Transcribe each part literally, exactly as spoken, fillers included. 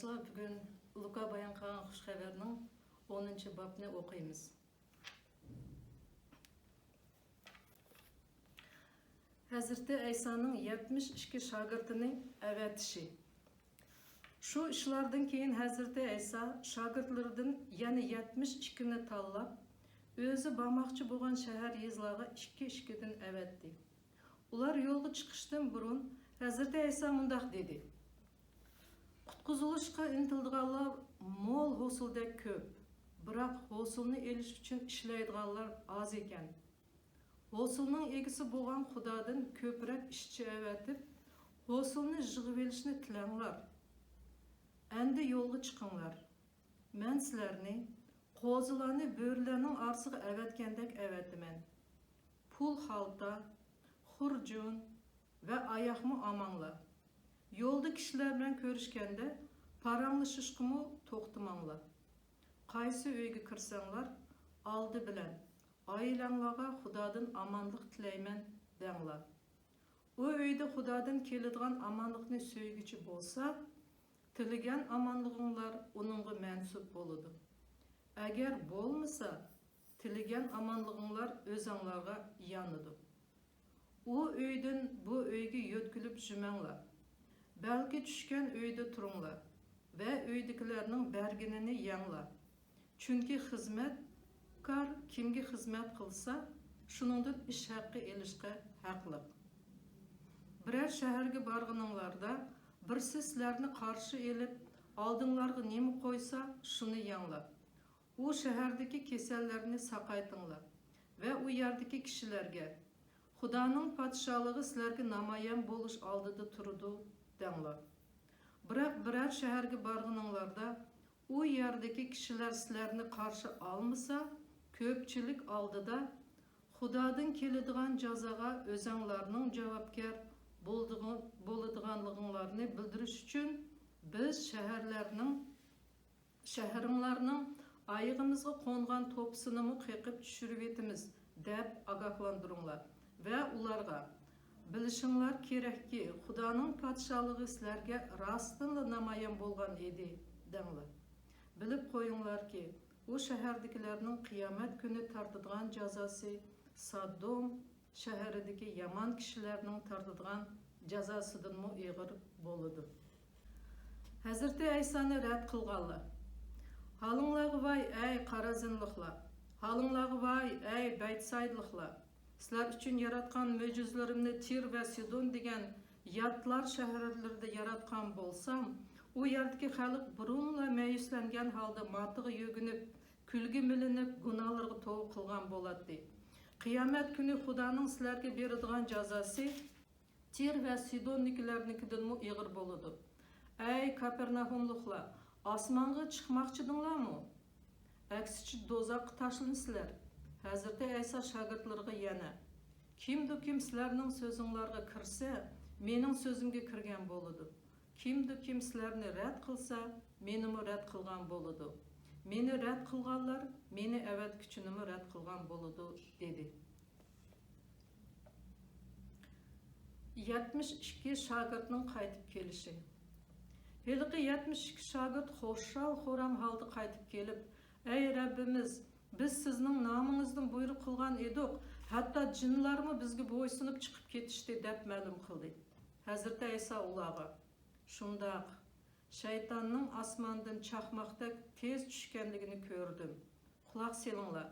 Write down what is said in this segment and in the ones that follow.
بۈگۈن لۇقا بايان قىلغان خۇش خەۋەرنىڭ ئونىنچى بابنى ئوقۇيمىز. ھەزرىتى ئەيسانىڭ يەتمىش ئىككى شاگىرتىنى ئەۋەتىشى. شۇ ئىشلاردىن كېيىن ھەزرىتى ئەيسا شاگىرتلىرىدىن يەنە يەتمىش ئىككىنى تاللاپ، ئۆزى بارماقچى بولغان شەھەر، يېزىلارغا ئىككى-ئىككىدىن ئەۋەتتى. ئۇلار يولغا چىقىشتىن بۇرۇن ھەزرىتى ئەيسا مۇنداق دېدى: «قۇتقۇزۇلۇشقا ئىنتىلىدىغانلار مول ھوسۇلدەك كۆپ، بىراق ھوسۇلنى ئېلىش ئۈچۈن ئىشلەيدىغانلار ئاز ئىكەن. ھوسۇلنىڭ ئىگىسى بولغان خۇدادىن كۆپرەك ئىشچى ئەۋەتىپ، ھوسۇلنى يىغىۋېلىشنى تىلەڭلار. ئەمدى يولغا چىقىڭلار. مەن سىلەرنى قوزىلارنى بۆرىلەرنىڭ ئارىسىغا ئەۋەتكەندەك ئەۋەتىمەن. پۇل خالتا، خۇرجۇن ۋە ئاياغمۇ ئالماڭلار. يولدا كىشىلەر بىلەن كۆرۈشكەندە پاراڭلىشىشقىمۇ توختىماڭلار. قايسى ئۆيگە كىرسەڭلار، ئالدى بىلەن ئائىلەڭلارغا خۇدادىن ئامانلىق تىلەيمەن دەڭلار. ئۇ ئۆيدە خۇدادىن كېلىدىغان ئامانلىقنى سۆيگۈچى بولسا، تىلىگەن ئامانلىقىڭلار ئۇنىڭغا مەنسۇپ بولىدۇ. ئەگەر بولمىسا، تىلىگەن ئامانلىقىڭلار ئۆزۈڭلارغا يانىدۇ. ئۇ ئۆيدىن بۇ ئۆيگە يۆتكىلىپ يۈرمەڭلار. بەلكى چۈشكەن ئۆيدە تۇرۇڭلار ۋە ئۆيدىكىلەرنىڭ بەرگىنىنى يەڭلار. چۈنكى خىزمەتكار كىمگە خىزمەت قىلسا، شۇنىڭدىن ئىش ھەققى ئېلىشقا ھەقلىق. بىرەر شەھەرگە بارغىنىڭلاردا، بىرسى سىلەرنى قارشى ئېلىپ، ئالدىڭلارغا نېمە قويسا، شۇنى يەڭلار. ئۇ شەھەردىكى كېسەللەرنى ساقايتىڭلار ۋە ئۇ يەردىكى كىشىلەرگە، خۇدانىڭ پادىشاھلىقى سىلەرگە نامايان بولۇش ئالدىدا تۇرىدۇ، دەڭلار. بىراق بىرەر شەھەرگە بارغىنىڭلاردا، ئۇ يەردىكى كىشىلەر سىلەرنى قارشى ئالمىسا، كۆپچىلىك ئالدىدا خۇدادىن كېلىدىغان جازاغا ئۆزەڭلارنىڭ جاۋابكار بولىدىغانلىقىڭلارنى بىلدۈرۈش ئۈچۈن، بىز شەھەرلەرنىڭ شەھىرىڭلارنىڭ ئايىغىمىزغا قونغان توپىسىنىمۇ قېقىپ چۈشۈرۈۋېتىمىز، دەپ ئاگاھلاندۇرۇڭلار ۋە ئۇلارغا، بىلىشىڭلار كېرەككى، خۇدانىڭ پادىشاھلىقى سىلەرگە راستتىنلا نامايان بولغان ئىدى، دەڭلار. بىلىپ قويۇڭلاركى، ئۇ شەھەردىكىلەرنىڭ قىيامەت كۈنى تارتىدىغان جازاسى سادوم شەھىرىدىكى يامان كىشىلەرنىڭ تارتىدىغان جازاسىدىنمۇ ئېغىر بولىدۇ. ھەزرىتى ئەيسانى رەت قىلغانلار. ھالىڭلارغا ۋاي، ئەي قارازىنلىقلار! ھالىڭلارغا ۋاي، ئەي بەيتسايدىلىقلار! سىلەر ئۈچۈن ياراتقان مۆجىزىلىرىمنى تىر ۋە سىدون دېگەن ياتلار شەھەرلىرىدە ياراتقان بولسام، ئۇ يەردىكى خەلق بۇرۇنلا مەيۈسلەنگەن ھالدا ماتىغا يۆگىنىپ، كۈلگە مىلىنىپ، گۇناھلىرىغا توۋا قىلغان بولاتتى. قىيامەت كۈنى خۇدانىڭ سىلەرگە بېرىدىغان جازاسى تىر ۋە سىدوندىكىلەرنىڭكىدىنمۇ ئېغىر بولىدۇ. ئەي كاپېرناھۇملۇقلار، ئاسمانغا چىقماقچىدىڭلارمۇ؟ ئەكسىچە دوزاخقا تاشلىنىسىلەر. ھەزرىتى ئەيسا شاگىرتلىرىغا يەنە، كىمدۇ كىم سىلەرنىڭ سۆزۈڭلارغا كىرسە، مېنىڭ سۆزۈمگە كىرگەن بولىدۇ. كىمدۇ كىم سىلەرنى رەت قىلسا، مېنىمۇ رەت قىلغان بولىدۇ. مېنى رەت قىلغانلار مېنى ئەۋەتكۈچىنىمۇ رەت قىلغان بولىدۇ، دېدى. يەتمىش ئىككى شاگىرتنىڭ قايتىپ كېلىشى. ھېلىقى يەتمىش ئىككى شاگىرت خۇشال-خۇرام ھالدا قايتىپ كېلىپ، ئەي رەببىمىز، بىز سىزنىڭ نامىڭىزدىن بۇيرۇق قىلغان ئىدۇق، ھەتتا جىنلارمۇ بىزگە بويسۇنۇپ چىقىپ كېتىشتى، دەپ مەلۇم قىلدى. ھەزرىتى ئەيسا ئۇلارغا، شۇنداق، شەيتاننىڭ ئاسماندىن چاقماقتەك تېز چۈشكەنلىكىنى كۆردۈم. قۇلاق سېلىڭلار،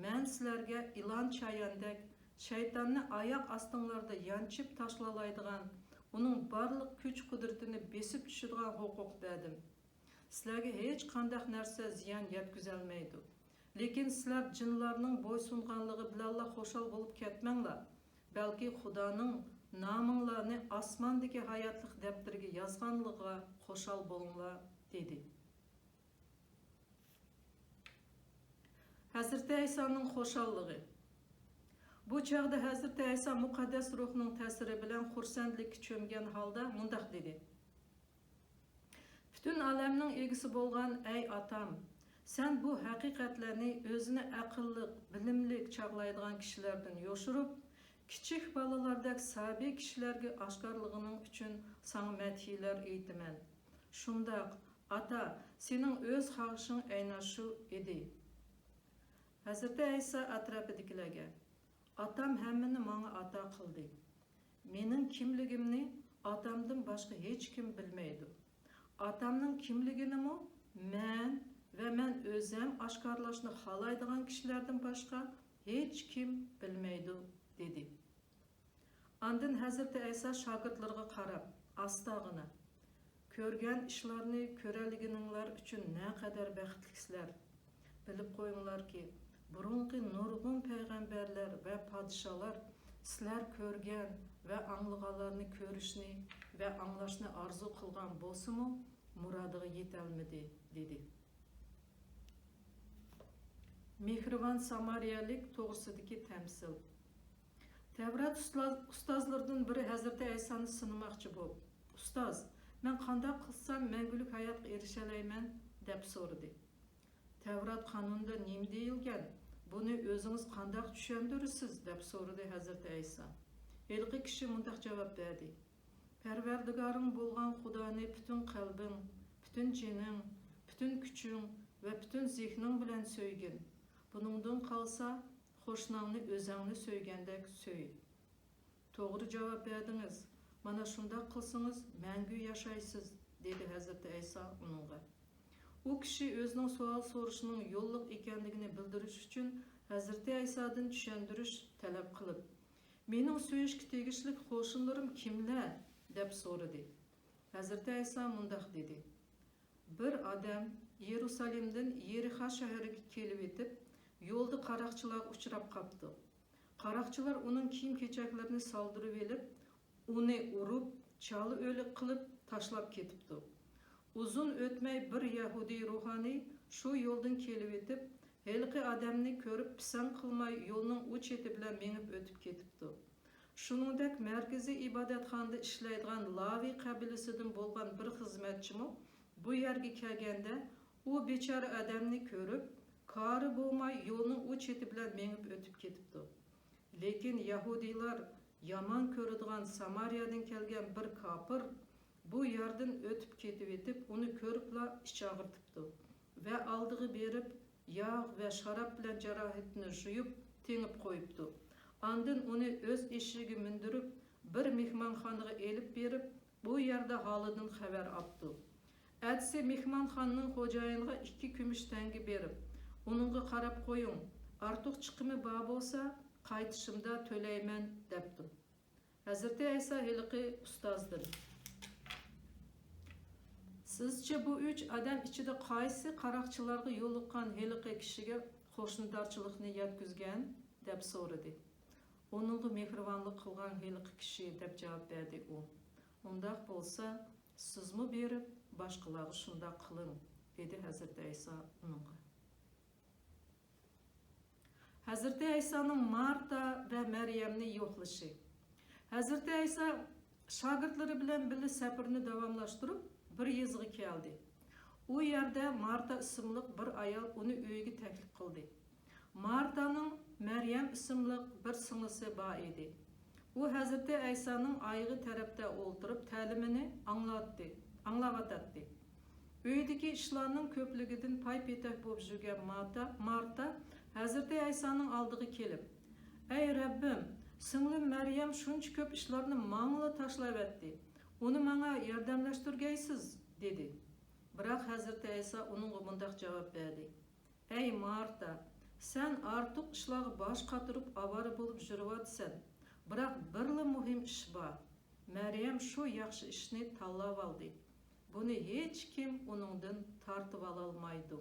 مەن سىلەرگە ئىلان چاياندەك، شەيتاننى ئاياق ئاستىڭلاردا يانچىپ تاشلالايدىغان، ئۇنىڭ بارلىق كۈچ-قۇدرىتىنى بېسىپ چۈشىدىغان ھوقۇق بەردىم. سىلەرگە ھېچقانداق نەرسە زىيان يەتكۈزەلمەيدۇ. لېكىن سىلەر جىنلارنىڭ بويسۇنغانلىقى بىلەنلا خۇشال بولۇپ كەتمەڭلار، بەلكى خۇدانىڭ نامىڭلارنى ئاسماندىكى ھاياتلىق دەپتىرىگە يازغانلىقىغا خۇشال بولۇڭلار، دېدى. ھەزرىتى ئەيسانىڭ خۇشاللىقى. بۇ چاغدا ھەزرىتى ئەيسا مۇقەددەس روھنىڭ تەسىرى بىلەن خۇرسەنلىككە چۆمگەن ھالدا مۇنداق دېدى: پۈتۈن ئالەمنىڭ ئىگىسى بولغان ئەي ئاتام، سەن بۇ ھەقىقەتلەرنى ئۆزىنى ئەقىللىق، بىلىملىك چاغلايدىغان كىشىلەردىن يوشۇرۇپ، كىچىك بالىلاردەك سەبىي كىشىلەرگە ئاشكارىلىغىنىڭ ئۈچۈن ساڭا مەدھىيەلەر ئېيتىمەن. شۇنداق، «ئاتا، سېنىڭ ئۆز خاھىشىڭ ئەينە شۇ ئىدى.» ھەزرىتى ئەيسا ئەتراپىدىكىلەرگە: «ئاتام ھەممىنى ماڭا ئاتا قىلدى. مېنىڭ كىملىكىمنى ئاتامدىن باشقا ھېچكىم بىلمەيدۇ. ئاتامنىڭ كىملىكىنىمۇ مەن ۋە مەن ئۆزۈم ئاشكارىلاشنى خالايدىغان كىشىلەردىن باشقا ھېچكىم بىلمەيدۇ» دېدى. ئاندىن ھەزرىتى ئەيسا شاگىرتلىرىغا قاراپ ئاستاغىنا: «كۆرگەن ئىشلارنى كۆرەلىگىنىڭلار ئۈچۈن نەقەدەر بەختلىكسىلەر! بىلىپ قويۇڭلاركى، بۇرۇنقى نۇرغۇن پەيغەمبەرلەر ۋە پادىشاھلار سىلەر كۆرگەن ۋە ئاڭلىغانلارنى كۆرۈشنى ۋە ئاڭلاشنى ئارزۇ قىلغان بولسىمۇ، مۇرادىغا يېتەلمىدى» دېدى. مېھرىبان سامارىيەلىك توغرىسىدىكى تەمسىل. تەۋرات ئۇستاز-، ئۇستازلىرىدىن بىرى ھەزرىتى ئەيسانى سىنىماقچى بولۇپ: «ئۇستاز، مەن قانداق قىلسام مەڭگۈلۈك ھاياتقا ئېرىشەلەيمەن؟» دەپ سورىدى. «تەۋرات قانۇنىدا نېمە دېيىلگەن؟ بۇنى ئۆزىڭىز قانداق چۈشەندۈرىسىز؟» دەپ سورىدى ھەزرىتى ئەيسا. ھېلىقى كىشى مۇنداق جاۋاب بەردى: «پەرۋەردىگارىڭ بولغان خۇدانى پۈتۈن قەلبىڭ، پۈتۈن جېنىڭ، پۈتۈن كۈچۈڭ ۋە پۈتۈن زېھنىڭ بىلەن سۆيگىن. بۇنىڭدىن قالسا، قوشناڭنى ئۆزەڭنى سۆيگەندەك سۆي.» «توغرا جاۋاب بەردىڭىز. مانا شۇنداق قىلسىڭىز، مەڭگۈ ياشايسىز»، دېدى ھەزرىتى ئەيسا ئۇنىڭغا. ئۇ كىشى ئۆزىنىڭ سوئال سورىشىنىڭ يوللۇق ئىكەنلىكىنى بىلدۈرۈش ئۈچۈن ھەزرىتى ئەيسادىن چۈشەندۈرۈش تەلەپ قىلىپ: «مېنىڭ سۆيۈشكە تېگىشلىك قوشنىلىرىم كىملەر؟» دەپ سورىدى. ھەزرىتى ئەيسا مۇنداق دېدى: «بىر ئادەم يېرۇسالېمدىن يېرىخا شەھىرىگە كېلىۋېتىپ، يولدا قاراقچىلارغا ئۇچراپ قاپتۇ. قاراقچىلار ئۇنىڭ كىيىم-كېچەكلىرىنى سالدۇرۇۋېلىپ، ئۇنى ئۇرۇپ، چالا ئۆلۈك قىلىپ تاشلاپ كېتىپتۇ. ئۇزۇن ئۆتمەي بىر يەھۇدىي روھانىي شۇ يولدىن كېلىۋېتىپ، ھېلىقى ئادەمنى كۆرۈپ پىسەنت قىلماي يولنىڭ ئۇ چېتى بىلەن مېڭىپ ئۆتۈپ كېتىپتۇ. شۇنىڭدەك مەركىزىي ئىبادەتخانىدا ئىشلەيدىغان لاۋى قەبىلىسىدىن بولغان بىر خىزمەتچىمۇ بۇ يەرگە كەلگەندە، ئۇ بىچارە ئادەمنى كۆرۈپ، كارى بولماي يولنىڭ ئۇ چېتى بىلەن مېڭىپ ئۆتۈپ كېتىپتۇ. لېكىن يەھۇدىيلار يامان كۆرىدىغان سامارىيەدىن كەلگەن بىر كاپىر بۇ يەردىن ئۆتۈپ كېتىۋېتىپ، ئۇنى كۆرۈپلا ئىچ ئاغرىتىپتۇ ۋە ئالدىغا بېرىپ، ياغ ۋە شاراب بىلەن جاراھىتىنى جۇيۇپ، تېڭىپ قويۇپتۇ. ئاندىن ئۇنى ئۆز ئېشىكىگە مىندۈرۈپ، بىر مېھمانخانىغا ئېلىپ بېرىپ، بۇ يەردە ھالىدىن خەۋەر ئاپتۇ. ئەتىسى مېھمانخانىنىڭ خوجايىنىغا ئىككى كۈمۈش تەڭگە بېرىپ، ئۇنىڭغا قاراپ قويۇڭ، ئارتۇق چىقىمى بار بولسا، قايتىشىمدا تۆلەيمەن، دەپتۇ. ھەزرىتى ئەيسا ھېلىقى ئۇستازدىن: «سىزچە بۇ ئۈچ ئادەم ئىچىدە قايسى قاراقچىلارغا يولۇققان ھېلىقى كىشىگە قوشنىدارچىلىقنى يەتكۈزگەن؟» دەپ سورىدى. «ئۇنىڭغا مېھرىبانلىق قىلغان ھېلىقى كىشى» دەپ جاۋاب بەردى ئۇ. «ئۇنداق بولسا، سىزمۇ بېرىپ، باشقىلارغا شۇنداق قىلىڭ» دېدى ھەزرىتى ئەيسا ئۇنىڭغا. ھەزرىتى ئەيسانىڭ مارتا ۋە مەريەمنى يوقلىشى. ھەزرىتى ئەيسا شاگىرتلىرى بىلەن بىللە سەپىرىنى داۋاملاشتۇرۇپ، بىر يېزىغا كەلدى. ئۇ يەردە مارتا ئىسىملىق بىر ئايال ئۇنى ئۆيىگە تەكلىپ قىلدى. مارتانىڭ مەريەم ئىسىملىق بىر سىڭلىسى بار ئىدى. ئۇ ھەزرىتى ئەيسانىڭ ئايىغى تەرەپتە ئولتۇرۇپ، تەلىمىنى ئاڭلاتتى، ئاڭلاۋاتاتتى. ئۆيدىكى ئىشلارنىڭ كۆپلۈكىدىن پاي-پېتەك بولۇپ يۈرگەن مارتا، مارتا ھەزرىتى ئەيسانىڭ ئالدىغا كېلىپ: «ئەي رەببىم، سىڭلىم مەريەم شۇنچە كۆپ ئىشلارنى ماڭىلا تاشلاۋەتتى. ئۇنى ماڭا ياردەملەشتۈرگەيسىز» دېدى. بىراق ھەزرىتى ئەيسا ئۇنىڭغا مۇنداق جاۋاب بەردى: «ئەي مارتا، سەن ئارتۇق ئىشلارغا باش قاتۇرۇپ ئاۋارە بولۇپ يۈرۈۋاتىسەن. بىراق بىرلا مۇھىم ئىش بار. مەريەم شۇ ياخشى ئىشنى تاللاۋالدى. بۇنى ھېچكىم ئۇنىڭدىن تارتىۋالالمايدۇ.»